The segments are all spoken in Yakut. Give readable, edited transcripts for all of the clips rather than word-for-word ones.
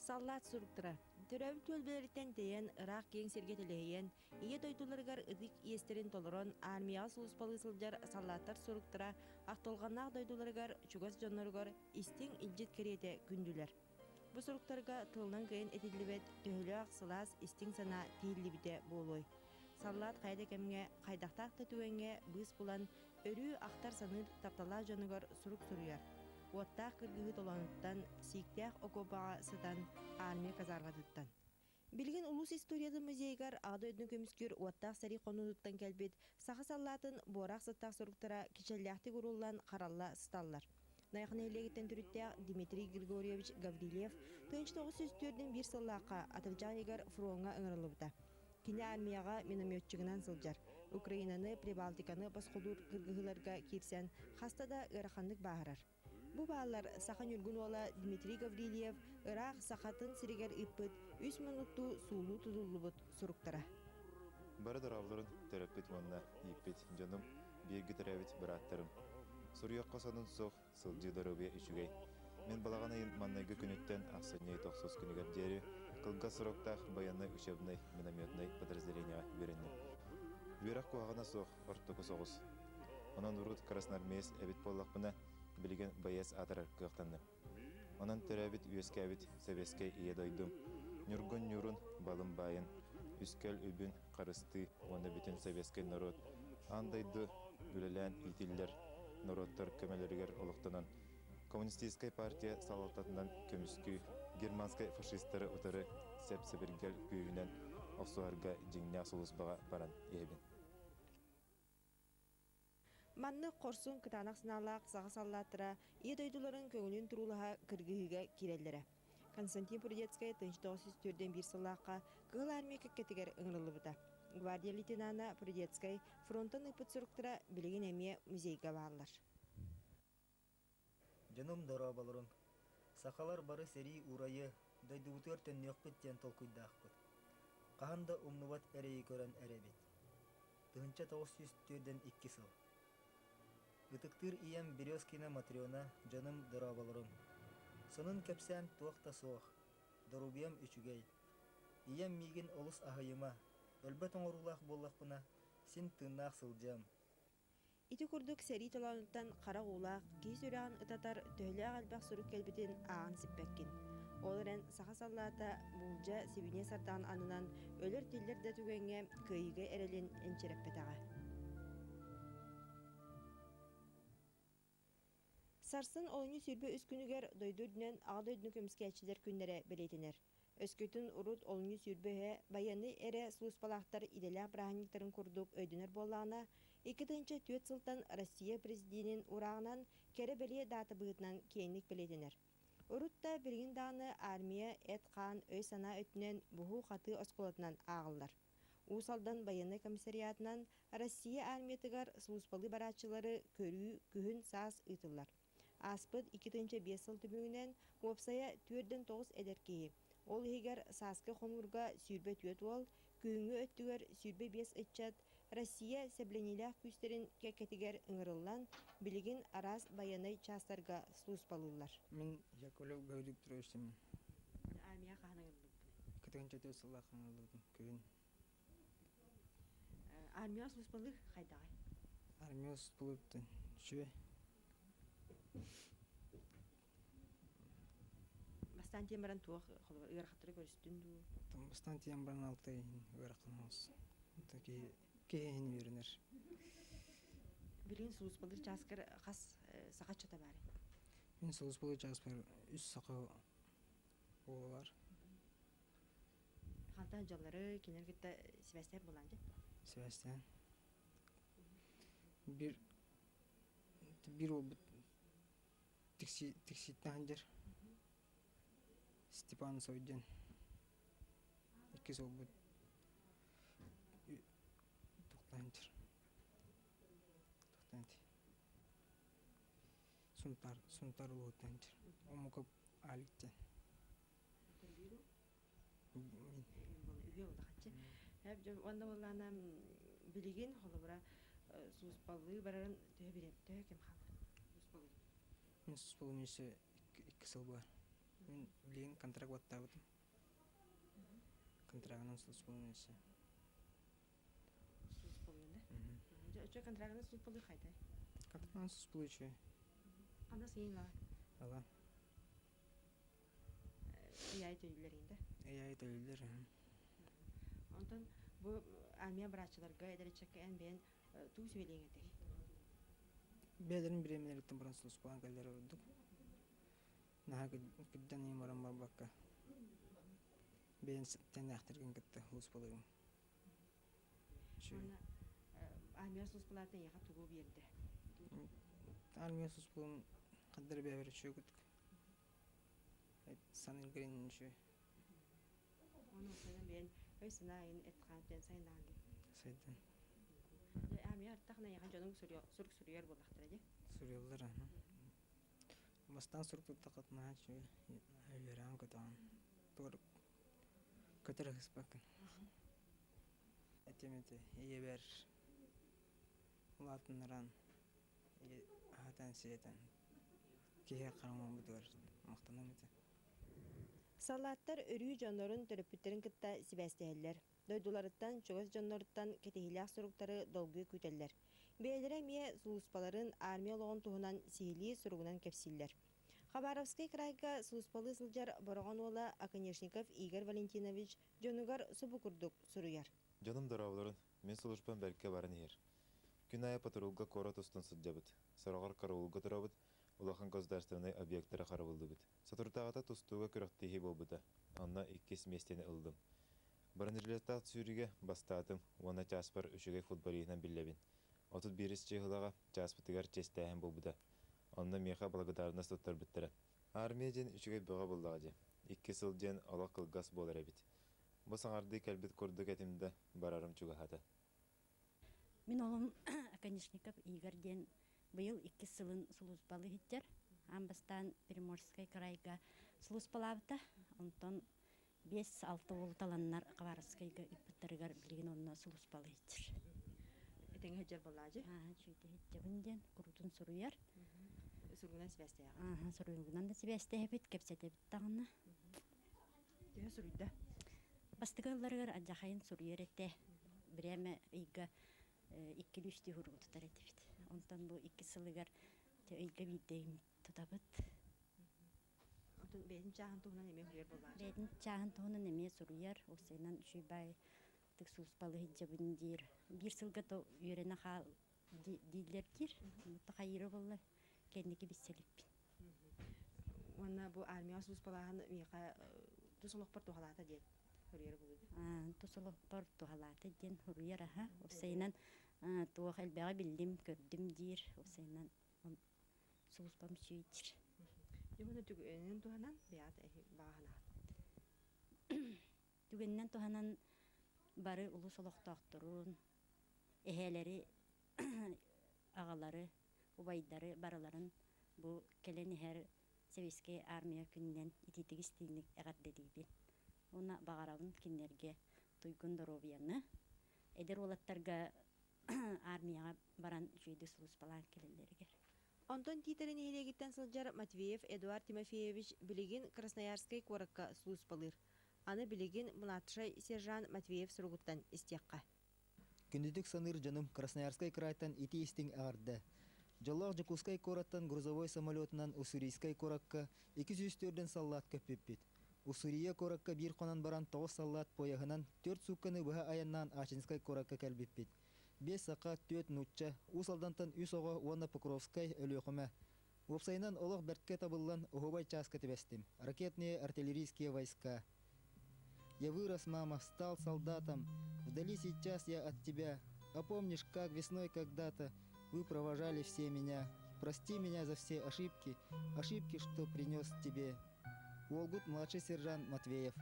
Саллаат суруктара төрөөбүт түөлбэлэриттэн тэйэн, ыраах киэҥ сиргэ тэлэһийэн, Ийэ дойдуларыгар ытык иэстэрин толорон, армияҕа сулууспалыы сылдьар саллааттар суруктара ахтылҕаннаах дойдуларыгар, чугас дьонноругар истиҥ илдьит кэриэтэ күндүлэр. Бу суруктарга тылынан кыайан этиллибэт төһөлөөх сылаас истиҥ санаа тиһиллибитэ буолуой? Саллаат хайа да кэмҥэ, хайдахтаах да түгэҥҥэ быыс булан, өрүү ахтар-саныыр тапталлаах дьонугар сурук суруйар. Уоттаах кыргыһыы толоонуттан, сииктээх окуопаҕа сытан, армия казарматыттан. Билигин улуус историятын музейыгар Аҕа дойдуну көмүскүүр уоттаах сэрии хонуутуттан кэлбит саха саллаатын буораах сыттаах суруктара кичэллээхтик ууруллан харалла сыталлар. Найахы нэһилиэгиттэн төрүттээх Дмитрий Григорьевич Гаврильев 1904 сыллаахха атырдьах ыйыгар фроҥҥа ыҥырыллыбыта. Кини армияҕа минометчигынан сылдьар. Украинаны, Прибалтиканы босхолуур кыргыһыыларга киирсэн хаста да ыараханнык бааһырар. Бу бааллар саха ньургун уола Дмитрий Гаврильев ыраах Сахатын сиригэр ыыппыт үс муннуктуу суулуу тутуллубут суруктара. Бары дорооболорун төрөппүт уонна ииппит дьонум, бииргэ төрөөбүт бырааттарым. Суруйуохха сонун суох, сылдьыы доруобуйа үчүгэй. Мин балаҕан ыйын маҥнайгы күнүттэн ахсынньы тохсус күнүгэр диэри кылгас сроктаах байыаннай учебнай минометнай подразделениеҕа үөрэнним. Үөрэх куһаҕана суох, ортоку соҕус. Онон урут красноармеец эбит буоллахпына, билигин байыас аатырар кыахтанным. Онон төрөөбүт-үөскээбит сэбиэскэй ийэ дойдум Ньургун Ньурун балым баайын, үскэл үбүн харыстыы уонна бүтүн сэбиэскэй норуот аан дойду үлэлээн иитиллэр норуоттар көмөлөрүгэр олохтонон Коммунистическай партия салалтатынан көмүскүү германскай фашистары утары сэп-сэбиргэл күүһүнэн охсуһарга дьиҥнээх сулууспаҕа баран иһэбин. Маннык хорсун кытаанах санаалаах саха саллааттара Ийэ дойдуларын көҥүлүн туруулаһа кыргыһыыга киирэллэрэ. Константин Прудецкай 1941 сыллаахха Кыһыл Армия кэккэтигэр ыҥырыллыбыта. Гвардия лейтенана Прудецкай фронтан ыыппыт суруктара билигин эмиэ музейга бааллар. Дьонум дорооболорун! Сахалар бары сэрии уурайы, дойдубутугар төннүөхпүт диэн толкуйдаахпыт. Хаһан да умнубат эрэйи көрөн эрэбит. 1942 сыл. Ытыктыыр ийэм Березкина Матрена, дьонум дорооболорун! Сонун кэпсээн туох да суох, доруобуйам үчүгэй. Ийэм миигин олус аһыйыма, өлбөт оҥоруулаах буоллахпына, син тыыннаах сылдьыам. Ити курдук сэрии толоонуттан харах уулаах, киһи сүрэҕин ытатар төһөлөөх элбэх сурук кэлбитин ааҕан сиппэккин. Ол эрэн саха саллаата буулдьа сибиниэс ардаҕын аннынан өлөр-тиллэр да түгэҥҥэ кыайыыга эрэлин энчирэппэтэҕэ. Сарсын олунньу 23 күнүгэр дойду үрдүнэн Аҕа дойдуну көмүскээччилэр күннэрэ бэлиэтэнэр. Өскөтүн урут олунньу сүүрбэ байыаннай эрэ сулууспалаахтар идэлээх бырааһынньыктарын курдук өйдөнөр буоллаҕына, 2004 сылтан Россия президенин урааҕынан кэрэ-бэлиэ даата быһыытынан киэҥник бэлиэтэнэр. Урут да, билигин даҕаны армия эт-хаан, өй-санаа өттүнэн буһуу-хатыы оскуолатынан ааҕыллар. Уус Алдан байыаннай комиссариатынан Россия армиятыгар сулууспалыы барааччылары көрүү күһүн-саас ыытыллар. Ааспыт 2005 сыл түмүгүнэн уопсайа 409 эдэр киһи, ол иһигэр сааскы хомуурга 24 уол, күһүҥҥү өттүгэр 25 ыччат Россия сэбилэниилээх күүстэрин кэккэтигэр ыҥырыллан, билигин араас байыаннай чаастарга сулууспалыыллар. Мин Яковлев Гаврил Петровичтыммын. Армия хаһан ыҥырыллыбытый? 2004 сыллаах ыҥырыллыбытым күһүн. Армия сулууспалыыр хайдаҕый? Армия сулууспалыыртан үчүгэй. Бастаан тиийэн баран туох холобур ыарахаттары көрүстүн дуу? Бастаан тиийэн баран алта иһин ыарахан оҕус. Киһи киһи иһин үөрэнэр. Билигин сулууспалыыр чааскар хас саха ыччата баарый? Мин сулууспалыыр чааспар үс саха уола бар. Хантан дьаллары кинилэр кытта сибээстээн булаан дьэ? Сибээстээн. Биир биир уолбут тикси тиксииттэн сылдьар Степан Сойден. Иккис уолбут тохтоон сылдьар. Тохтоон Сунтаар Сунтаар улууһуттан сылдьар. Омуков Алик диэн. Үһүө улахаччы. Уонна буоллаана билигин холобура сууспалыы барарын төһө билем төһө кэм хаалла? Сууспалыы. Мин сууспалыым өссө икки сыл бар. Мин билигин контракт баттаабытым. Контрагынан сулууспалыын өссө. Сулууспалыын да? Дьэ, өчө контрагынан сулууспалыы хайдай? Контрагынан сулууспалыы үчүгэй. Ханна сыйын ала? Ала. Ыйаай төлүүлэр да? Ыйаай төлүүлэр. Онтон бу армия бырааччыларга эдэриччэккэ эн бэйэн туу сүбэлиэҥ этэй? Бэйэлэрин бириэмэлэриттэн баран сулууспалаан кэллэр ордук. Наһаа кырдьан иһин баран барбакка бэйэн тэннээхтэргин кытта сулууспалыырым. Уонна армия сулууспалаатын эйиэхэ тугу биэрдэ? Армия сулууспалыын ханна эрэ бэйэбэр үчүгэй курдук. Саныыргын үчүгэй. Ону сайдан бэйэн өй-санаа айын эт-хаан сайыннаҕын дии. Сайдан. Армия артахна эйиэхэ дьонуҥ сурук суруйар буоллахтара дии? Суруйаллар. Бастаан сурук туттаххытына наһаа үчүгэй үөрэҕин көтөҕөн тугу көтөр ыһыспаккын. Этим ити ийэбэр улаатыннаран аһатан-сиэтэн киһи хараҥа махтаныам этэ. Саллааттар өрүү дьоннорун, төрөппүттэрин кытта сибээстэһэллэр. Дойдуларыттан, чугас дьонноруттан кэтэһиилээх суруктары долгуйа күүтэллэр. Бэйэлэрэ эмиэ сулууспаларын, армия олоҕун туһунан сиһилии суругунан кэпсииллэр. Хабаровскай крайга сулууспалыы сылдьар Бороҕон уола Оконешников Игорь Валентинович дьонугар субу курдук суруйар. Дьонум дорооболорун, мин сулууспам бэркэ баран иһэр. Күн аайы патрулга куорат устун сылдьабыт. Сороҕор караулга турабыт, улахан государственнай объектары харабыллыыбыт. Соторутааҕыта тустууга күрэхтэһии буолбута. Онно иккис миэстэни ыллым. Бронежилеттаах сүүрүүгэ бастаатым уонна чааспар үчүгэй футболиһынан биллэбин. 31 чыыһылаҕа чааспытыгар чиэстээһин буолбута. Онно миэхэ благодарность туттарбыттара. Армия диэн үчүгэй бөҕө буоллаҕа дии. 2 сыл диэн олох кылгас буолар эбит. Бу саҥардыы кэлбит курдук этим да, барарым чугаһаата. Мин олум Оконешников Игорь диэн быйыл иккис сылын сулууспалыы сылдьар. Аан бастаан Приморскай крайга сулууспалаабыта. Онтон 5-6 уол таланнар Хабаровскайга ыппыттарыгар билигин онно сулууспалыы сылдьар. Этэҥҥэ сылдьар буоллаҕа дии? Аа, үчүгэйдик сылдьабын диэн куруутун суруйар. Суругунан сибээстэһэҕит? Аа, суруйугунан да сибээстэһэбит, кэпсэтэбит даҕаны. Төһө суруйда? Бастакы ылларыгар алдьархайын суруйар этэ. Бирээмэ ыйга иккилүү-үстүү суругу тутар этибит. Онтон бу икки сылыгар ыйга биирдэ тутабыт. Онтон бэйэтин чааһын туһунан эмиэ суруйар буоллаҕа? Бэйэтин чааһын туһунан эмиэ суруйар. Уопсайынан үчүгэй тык сулууспалыы сылдьабын диир. Биир сылга то үөрэнэ хаал дииллэр диир. Хайыыра буолла кэнники билсэ иликпин. Уонна бу армияҕа сулууспалааһын миэхэ тус олохпор туһалаата диэн суруйар буолуо дии? Тус олохпор туһалаата диэн суруйар аха. Уопсайынан туох элбэҕи биллим, көрдүм диир. Уопсайынан сулууспам үчүгэй диир. Дьэ уонна түгэнинэн туһанан бэйэҕит баҕа санааҕыт? Түгэнинэн туһанан бары улуус олохтоохторун, эһээлэри, аҕалары, убайдары барыларын бу кэлэн иһэр Сэбиэскэй Армия күнүнэн итиитик истиҥник эҕэрдэлиибин. Уонна баҕарабын кинилэргэ туйгун доруобуйаны, эдэр уолаттарга армияҕа баран үчүгэйдик сулууспалаан кэлэллэригэр. Онтон Тиитэри нэһилиэгиттэн сылдьар Матвеев Эдуард Тимофеевич билигин Красноярскай куоракка сулууспалыыр. Аны билигин младшай сержант Матвеев суругуттан истиэххэ. Күндүтүк саныыр дьонум Красноярскай кыраайтан итии-истиҥ эҕэрдэ! Дьоллоох Дьокуускай куораттан грузовой самолетунан Уссурийскай куоракка 204 саллаат көппүппүт. Уссурия куоракка биир хонон баран 9 саллаат поеһынан 4 суукканы быһа айаннаан Ачинскай куоракка кэлбиппит. 5 саха, 4 нуучча, Уус Алдантан 3 оҕо уонна Покровскай, Өлүөхүмэ. Уопсайынан олох бэрткэ табыллан оһуобай чааска түбэстим. Ракетные артиллерийские войска. Я вырос, мама, стал солдатом. Вдали сейчас я от тебя. А помнишь, как весной когда-то вы провожали все меня? Прости меня за все ошибки, ошибки, что принес тебе. Уолгут младший сержант Матвеев.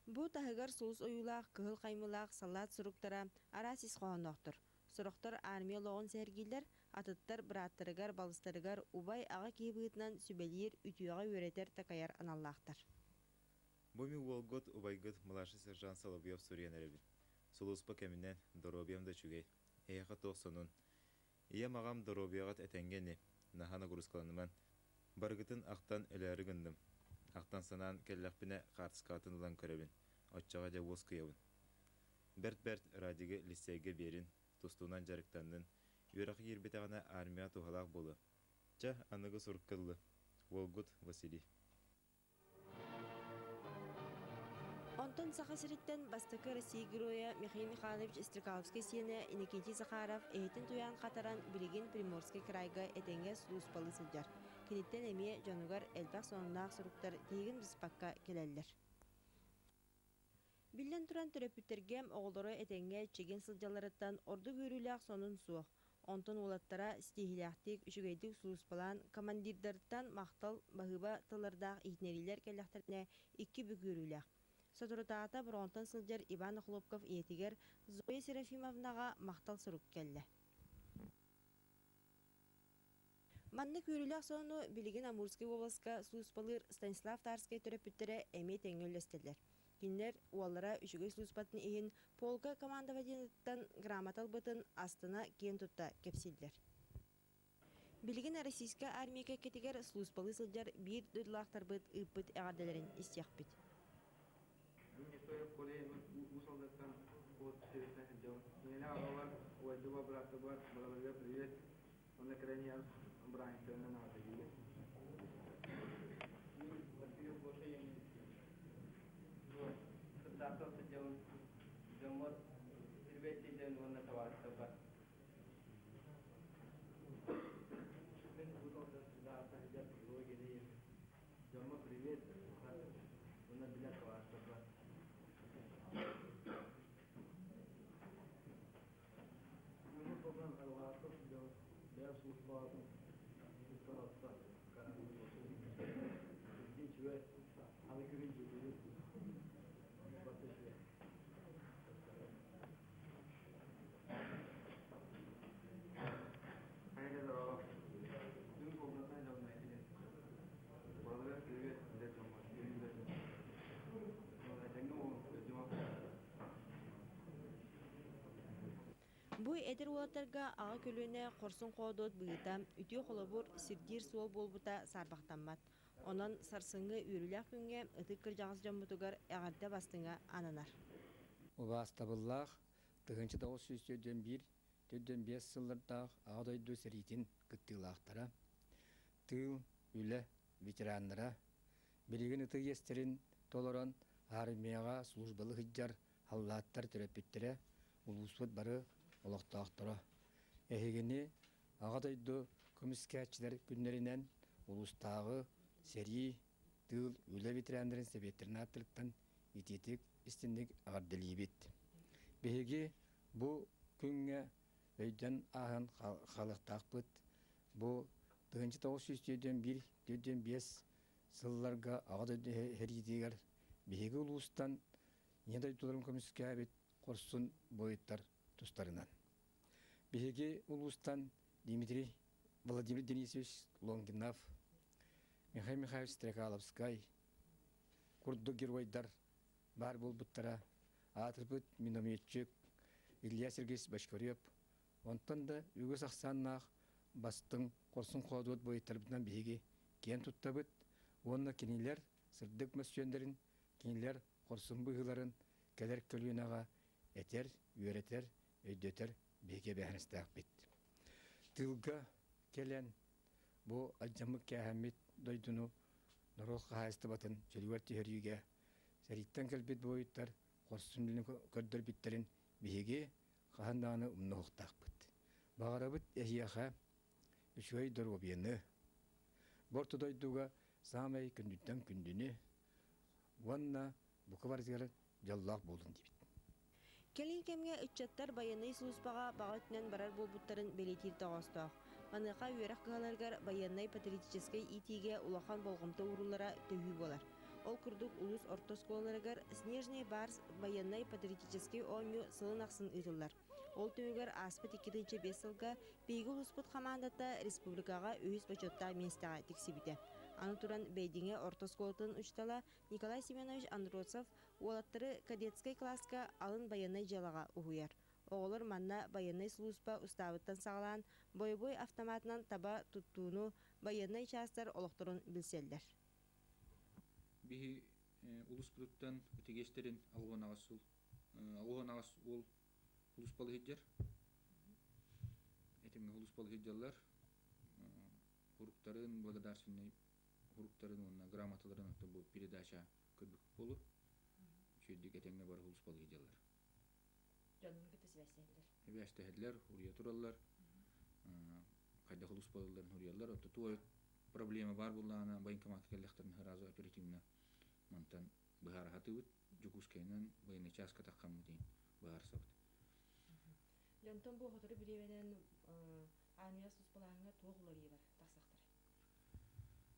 Бу таһыгар сулус ойуулаах, кыһыл хаймылаах саллаат суруктара араас ис хоһоонноохтор. Сорохтор армия олоҕун сэһэргииллэр, атыттар бырааттарыгар, балыстарыгар убай аҕа киһи быһыытынан сүбэлиир, үтүөҕэ үөрэтэр, такайар аналлаахтар. Бу мин уолгут, убайгыт младший сержант Соловьев суруйан эрэбин. Сулууспа кэминэн, доруобуйам да үчүгэй. Эһиэхэ туох сонун? Ийэм, аҕам доруобуйаҕыт этэҥҥэ ини. Наһаа нагрузкаланыман. Барыгытын ахтан өлөөрү гынным. Ахтан-санаан кэллэхпинэ хаартыскаҕытын ылан көрөбүн, оччоҕо дьэ уоскуйабын. Бэрт-бэрт Радигы лиссиэйгэ биэрин, тустуунан дьарыктаннын, үөрэххэ киирбэтэҕинэ армияҕа туһалаах буолуо. Чэ, аныгы сурукка дылы. Уолгут Василий. Онтон Саха сириттэн бастакы Россия Геройа Михаил Михайлович Стрекаловскай сиэнэ Иннокентий Захаров эһэтин туйаан хатаран билигин Приморскай кыраайга этэҥҥэ сулууспалыы сылдьар. Киниттэн эмиэ дьонугар элбэх сонуннаах суруктар тиһигин быспакка кэлэллэр. Биллэн туран, төрөппүттэргэ оҕолоро этэҥҥэ чэгиэн сылдьалларыттан ордук үөрүүлээх сонун суох. Онтон уолаттара ситиһиилээхтик, үчүгэйдик сулууспалаан, командирдарыттан махтал, баһыыба тыллардаах иһитиннэриилэр кэллэхтэринэ икки бүк үөрүүлээх. Соторутааҕыта Бороҕонтон сылдьар Иван Охлопков ийэтигэр Зоя Серафимовнаҕа махтал сурук кэллэ. Маннык үөрүүлээх сонуну билигин Амурскай уобаласка сулууспалыыр Станислав Тарскай төрөппүттэрэ эмиэ тэҥҥэ үллэстэллэр. Кинилэр уоллара үчүгэй сулууспатын иһин полка командованиетыттан грамота ылбытын астына киэн тутта кэпсииллэр. Билигин Российскай армия кэккэтигэр сулууспалыы сылдьар биир дойдулаахтарбыт ыыппыт эҕэрдэлэрин истиэхпит. Мин Коля Уус Алдантан от сириттэн сылдьабын. Ийэлээх аҕабар, убайдыба, бырааттарбар барыларыгар привет. Уонна кэлэн иһэн бырааһынньыктарынан аҕатыйыыбын. Мин Василий Гоша диэн Сырдаахтан сылдьабын. Дьоммор привет диэн уонна табаарыстарбар. Мин Уус Алдан Сырдаахтан сылдьар Павлова Генриев. Дьоммор привет уонна билэр табаарыстарбар. Бу эдэр уолаттарга аҕа көлүөнэ хорсун-хоодуот быһыыта, үтүө холобур, сирдиир суол буолбута саарбахтаммат. Онон сарсыҥҥы үөрүүлээх күҥҥэ ытык кырдьаҕас дьоммутугар эҕэрдэ бастыҥа ананар. Убаастабыллаах 1941 45 сыллардаах Аҕа дойду сэриитин кыттыылаахтара, тыыл, үлэ ветераннара, билигин ытык иэстэрин толорон армияҕа службалыы сылдьар халлааттар төрөппүттэрэ, улууспут бары олохтоохторо. Эһигини Аҕа дойду көмүскээччилэр күннэринэн улуустааҕы сэрии, тыыл, үлэ ветераннарын сэбиэттэрин ааттарыттан итиитик истинник эҕэрдэлиибит. Биһиги бу күҥҥэ өйдөн ааһан хаалыахтаахпыт. Бу 1941-45 сылларга Аҕа дойду сэриитигэр биһиги улуустан Ийэ дойдуларын көмүскээбит хорсун буойуттар тустарынан. Биһиги улуустан Дмитрий Владимир Денисович Лонгинов, Михаил Михайлович Стрекаловскай курдук геройдар баар буолбуттара. Аатырбыт минометчик Илья Сергеевич Бочкарев, онтон да үгүс ахсааннаах бастыҥ хорсун хоодуот буойуттарбытынан биһиги киэн туттабыт уонна кинилэр сырдык мөссүөннэрин, кинилэр хорсун быһыыларын кэлэр көлүөнэҕэ этэр, үөрэтэр, өйдөтөр биһиги эбээһинэстээхпит. Тыылга кэлэн бу алдьаммыт-кээһэммит дойдуну норуот хаһаайыстыбатын чөлүгэр түһэриигэ сэрииттэн кэлбит буойуттар хорсун үлэни көрдөрбүттэрин биһиги хаһан даҕаны умнуохтаахпыт. Баҕарабыт эһиэхэ үчүгэй доруобуйаны, бу орто дойдуга саамай күндүттэн күндүнү, уонна бука барытыгар дьоллоох буолун диибит. Кэлин кэмҥэ ыччаттар байыаннай сулууспаҕа баҕа өттүнэн барар буолбуттарын бэлиэтиир тоҕоостоох. Маныаха үөрэх кыһаларыгар байыаннай-патриотическай иитиигэ улахан болҕомто ууруллара төһүү буолар. Ол курдук улуус орто оскуолаларыгар «Снежный барс» байыаннай-патриотическай оонньуу сылын ахсын ыытыллар. Ол түмүгэр ааспыт 2005 сылга биһиги улууспут хамаандата республикаҕа үһүс бочуоттаах миэстэҕэ тиксибитэ. Аны туран Бэйдиҥэ орто оскуолатын учуутала Николай Семенович Андросов уолаттары кадетскай кылааска алын байыаннай дьыалаҕа уһуйар. Оҕолор манна байыаннай сулууспа устаабыттан саҕалаан бойобуой автоматынан таба туттууну, байыаннай чаастар олохторун билсэллэр. Биһи улуспутуттан ытыгиэстэрин алҕуон сыл алҕуон аҕас уол улуспалы сылдьар. Этиҥҥэ улуспалы сылдьаллар. Хуруктарын, благодарственный хуруктарын уонна грамоталарын отто бу передача көрбүк болу. Үчүгдүк этэҥҥэ бары улуспалы сылдьаллар. Дьонун кытта сибээстэһэллэр. Сибээстэһэллэр, уруйа тураллар. Хайдах улуспалыларын уруйаллар. Отто туой проблема бар буллаҕына военкоматка кэллэхтэрин сразу оперативно мантан быһаара сатыыбыт. Дьокуускайынан военный чааска таххаммыт иһин быһаарсабыт. Дьонтон бу сотору бириэмэнэн армия сулууспалааһыҥҥа туох уларыйыы бар тахсахтара?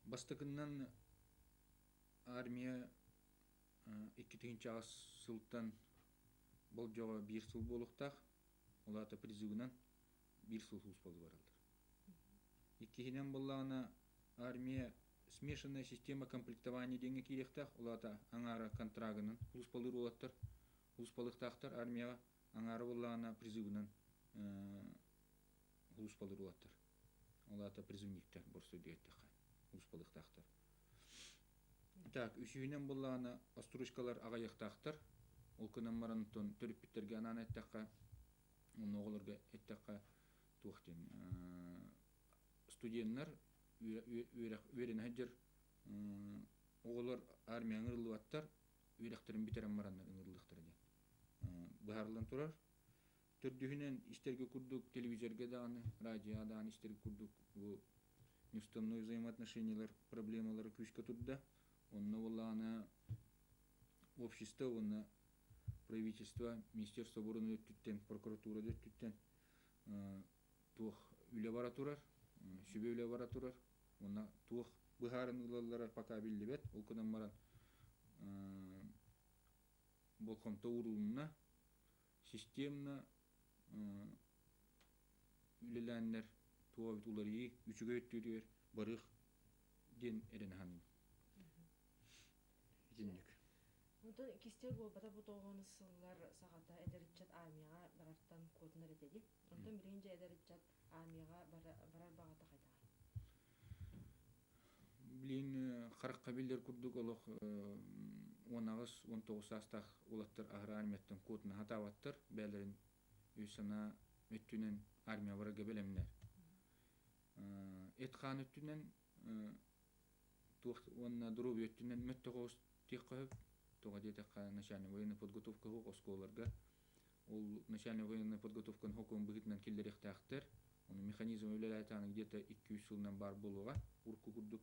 Бастакыннан армия 2000 сылтан болдьоҕо биир сыл буолуохтаах. Ол аата призывынан биир сыл сулууспалыы бараллар. Иккиһинэн буоллаҕына армия смешанная система комплектования диэҥҥэ киириэхтээх. Ол аата аҥаара контрагынан сулууспалыыр уолаттар сулууспалыахтаахтар армияҕа, аҥаара буоллаҕына призывынан сулууспалыыр уолаттар. Ол аата призывниктэр боростуой диэттэххэ сулууспалыахтаахтар. Так, үсүһүнэн буоллаҕына остручкалар аҕыйахтаахтар. Ол гынан баран оттон төрүппүттэргэ анаан эттэххэ, онно оҕолорго эттэххэ туох диэн студеннар үөрэх үөрэнэ сылдьар оҕолор армия ыҥырыллыбаттар, үөрэхтэрин бүтэрэн бараннар ыҥырыллыахтара диэн быһаарыллан турар. Төрдүһүнэн истэргэ курдук телевизорга даҕаны, радиоҕа даҕаны истэргэ курдук бу неуставной взаимоотношениялар проблемалара күүскэ турда. Онно буоллаҕына общество уонна правительство, министерство обороны өттүттэн, прокуратура да өттүттэн туох үлэ бара турар, сүбэ үлэ бара турар. Уонна туох быһааран ылаллара пока биллибэт. Ол гынан баран болҕомто уурулунна, системно үлэлээннэр туох эбит уларыйыы үчүгэй өттүгэр барыах диэн эрэнэ саныыбын. Итинник. Онтон кистэл буолбата бу тоҕону сыллар саҕата эдэр ыччат армияҕа барартан куотунар этэ дии. Онтон билигин дьэ эдэр ыччат армияҕа барар баҕата хайдаҕый? Билигин харахха биллэр курдук олох 18-19 саастаах уолаттар аһара армияттан куотуна сатаабаттар, бэйэлэрин өй-санаа өттүнэн армия барарга бэлэмнэр. Эт-хаан өттүнэн туох уонна доруобуйа өттүнэн мөттөҕө тиэххэ сөп. Тоҕо диэтэххэ, начальная военная подготовка суох оскуолаларга. Ол начальная военная подготовканы сокуон быһыытынан киллэриэхтээхтэр. Ону механизм үлэлээтэҕинэ где-то 2-3 сылынан баар буолуоҕа. Урукку курдук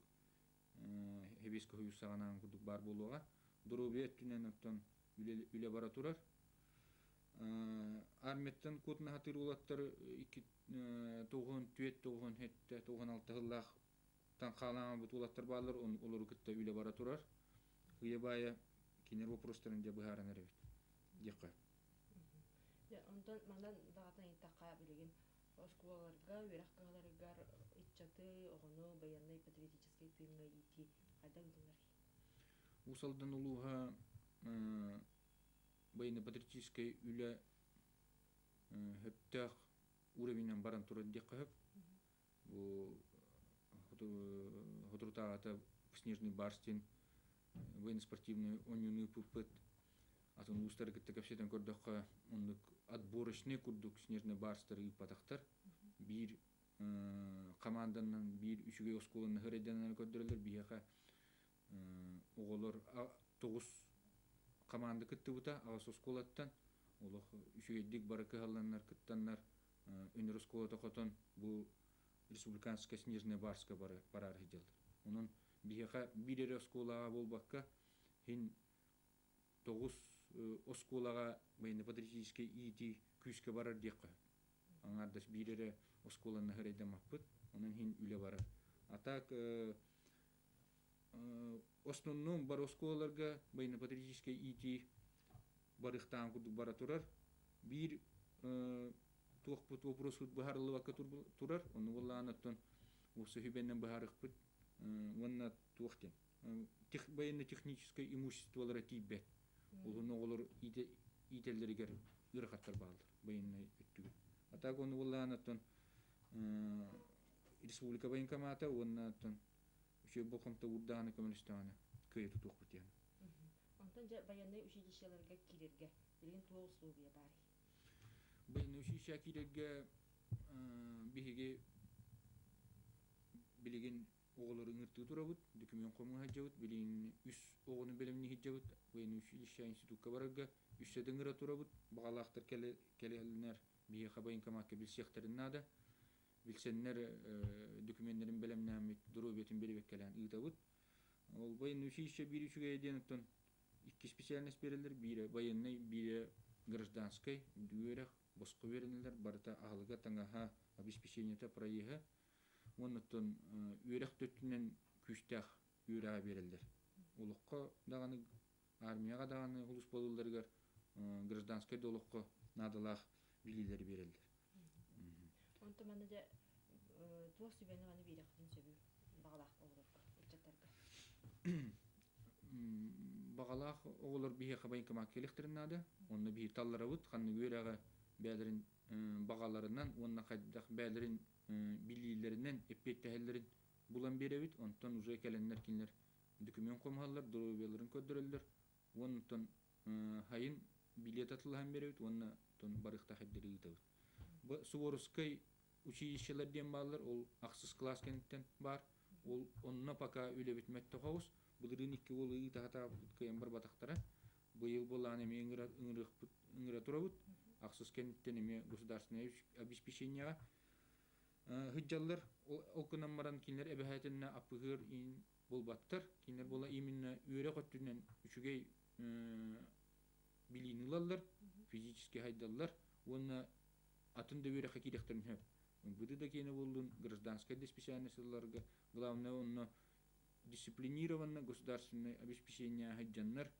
Сэбиэскэй Союз саҕанаан курдук баар буолуоҕа. Доруобуйа өттүнэн оттон үлэ бара турар. Армияттан куотуна сатыыр уолаттар 94, 97, 96 сыллаах таҥхаалаан уолаттар бааллар, олору кытта үлэ бара турар. Ыйа баайа кинилэр вопростарын дьэ быһааран эрэбит диэххэ. Онтон манан даҕатан ыйыттахха билигин оскуолаларга, үөрэх кыһаларыгар ыччаты, оҕону байыаннай патриотическай тыыҥҥа иитии хайдах ыытылларый? Уус Алдан улууһа военно-патриотическай үлэ сөптөөх уровенынан баран турар диэххэ сөп. Бу соторутааҕыта Снежный барс диэн военно-спортивный оонньууну ыыппыппыт. Атын улуустары кытта кэпсэтэн көрдөххө, оннук отборочный курдук снежный барстары ыыппатахтар. Биир команданан биир үчүгэй оскуоланы хөрөйдөнөн көрдөрөллөр. Биһиэхэ оҕолор тоҕус команда кыттыбыта аҕыс оскуолаттан. Олох үчүгэйдик бары кыһалланнар кыттаннар Өнөр оскуолата хотон бу республиканская снежная барска бары бараар сылдьаллар. Онон биһиэхэ биир эрэ оскуолаҕа буолбакка, иһин тоҕус оскуолаҕа военно-патриотическай иитии күүскэ барар диэххэ сөп. Аҥаардас биир эрэ оскуоланы сырайдаммаппыт, онон иһин үлэ барар. А так основном бары оскуолаларга военно-патриотическай иитии барыахтааҕын курдук бара турар. Биир туохпут вопросут быһаарыллыбакка турар. Ону буоллаҕына оттон уопсай сүбэнэн быһаарыахпыт уонна туох диэн военно-техническай имуществолара тиийбэт. Ол оҕолор иитэллэригэр ыарахаттар бааллар. Байыннай өттүгэр. А так ону буоллаҕына оттон республика военкомата уонна оттон үчүгэй болҕомто уурдаҕына көмөлөстөҕүнэ кыайа тутуохпут диэн. Онтон дьэ байыаннай училищеларга киирэргэ билигин туох условия баарый? Байыаннай училище киирэргэ биһиги билигин оҕолору ыҥыртыы турабыт, документ хомуйа сылдьабыт, билигин үс оҕону бэлэмнии сылдьабыт, военный училище институкка барарга үссэ да ыҥыра турабыт, баҕалаахтар кэлэллэр биһиэхэ военкомакка билсиэхтэрин наада. Билсэннэр докуменнарын бэлэмнээммит, доруобуйатын бэрэбиэркэлээн ыытабыт. Ол военный училище биир үчүгэйэ диэн оттон икки специальность биэрэллэр, биирэ военный, биирэ гражданскай, үөрэх, босхо үөрэнэллэр, барыта аһылыга, таҥаһа, обеспечениета, проеһа. Уонна оттон үөрэх да өттүнэн күүстээх үөрэҕи биэрэллэр. Олоххо даҕаны, армияҕа даҕаны улуус гражданскай да олоххо наадалаах билиилэри биэрэллэр. Онтон манна дьэ туох сүбэни маны биэриэххитин сөбүй баҕалаах оҕолорго, ыччаттарга? Баҕалаах оҕолор биһиэхэ военкомат кэлиэхтэрин наада. Онно биһи талларабыт, ханнык үөрэҕи бэйэлэрин баҕаларынан уонна хайдах бэйэлэрин билиилэринэн эппиэттэһэллэрин булан биэрэбит. Онтон уже кэлэннэр кинилэр документ хомуһаллар, доруобуйаларын көрдөрөллөр. Уонтон хайын билет атылаһан биэрэбит уонна барыахтаах ирдэри ыытабыт. Бу Суворовскай училищелар диэн бааллар, ол ахсыс класс кэнниттэн баар. Ол онно пока үлэбит мөттөхөҕүс. Былырыын икки уол ыытаһатаабыт кыайан барбатахтара. Быйыл былаан эмиэ ыҥырыахпыт ыҥыра турабыт. Ахсыс кэнниттэн эмиэ государственное обеспечениеҕа сылдьаллар. Ол гынан баран кинилэр эбэһээтиннэ аппыһыар иин буолбаттар. Кинилэр буола именно үөрэх өттүнэн үчүгэй билиини ылаллар, физически хайдаллар уонна атын да үөрэххэ киириэхтэрин сөп. МВД да киэнэ буоллун, гражданскай да специальность ылларга, главное онно дисциплинированно государственное обеспечение сылдьаннар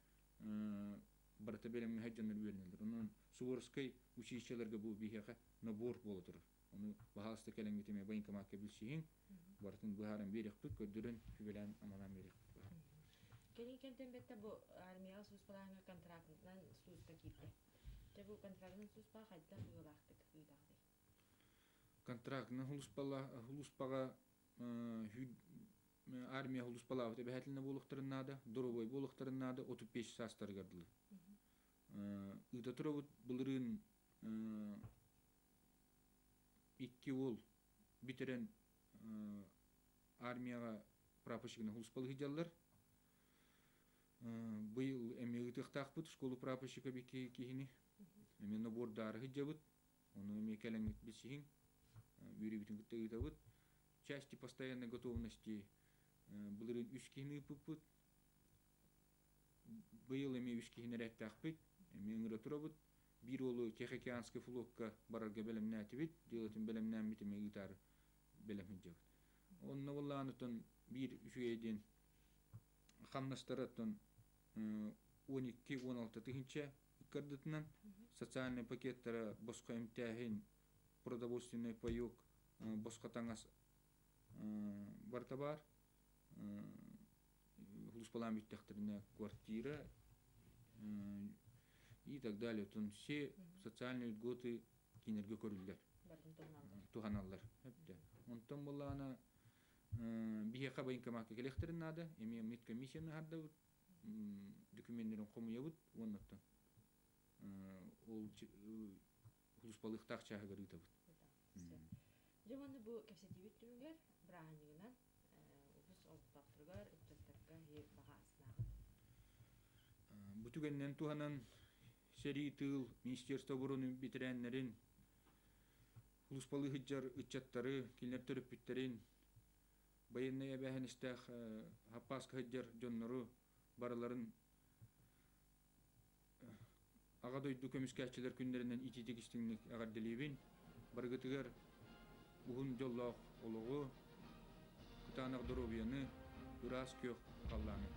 барыта бэлэмҥэ сылдьаннар үөрэнэллэр. Онон Суворовскай училищеларга бу биһиэхэ набор буола турар. Ону баһаалыста кэлэҥҥит эмиэ военкомакка билсиһиҥ, барытын быһааран биэриэхпит, көрдөрөн, сүбэлээн, амалаан биэриэхпит. Кэлин кэмтэн бэтте бу армияҕа сулууспалааһыҥҥа контрактынан сулууспа киирдэ. Дьэ бу контрактынан сулууспаҕа хайдах ыалаахтык ыытаҕытый? Контрактынан сулууспаҕа армия сулууспалаабыт эбэһээтэлинэ буолуохтарын наада, доруобай буолуохтарын наада, 35 саастарыгар дылы. Ыыта турабыт былырыын икки уол бүтэрэн армияҕа прапорщигынан сулууспалыы сылдьаллар. Быйыл эмиэ ыытыахтаахпыт школу прапорщика киһини. Эмиэ набордаары сылдьабыт. Ону эмиэ кэлэҥҥит билсиһиҥ. Үөрүүбүтүн кытта ыытабыт. Части постоянной готовности былырыын үс киһини ыыппыппыт. Быйыл эмиэ үс киһини эрэттээхпит. Эмиэ ыҥыра турабыт. Биир уолу Тихоокеанскай флокка барарга бэлэмнээтибит. Дьыалатын бэлэмнээммит эмиэ ыытаары бэлэм сылдьабыт. Онно буоллаҕына биир үчүгэй диэн хамнастара оттон 12-16 тыһыынча ыккардытынан социальнай пакеттара босхо эмтээһин, продовольственный паёк, босхо таҥас барыта баар. Улууспалаан бүттэхтэринэ квартира и так далее. Оттон все социальные льготы кинилэргэ көрүллэр. Туһаналлар. Онтон буоллаҕына биһиэхэ военкомакка кэлиэхтэрин наада. Эмиэ медкомиссияны аһардабыт, докуменнарын хомуйабыт уонна оттон ол улууспалыахтаах чааһыгар ыытабыт. Дьэ уонна бу кэпсэтиибит түмүгэр бырааһынньыгынан улуус олохтоохторугар, ыччаттарга баҕа санааҕыт. Бу түгэнинэн туһанан сэрии тыыл министерство обороны бэтэрээннэрин, улууспалыы сылдьар ыччаттары, кинилэр төрөппүттэрин, байыаннай эбээһинэстээх хаппааска сылдьар дьоннору барыларын Аҕа дойду көмүскээччилэр күннэринэн итиитик истиҥник эҕэрдэлиибин. Барыгытыгар уһун дьоллоох олоҕу, кытаанах доруобуйаны, ыраас күөх халлааны.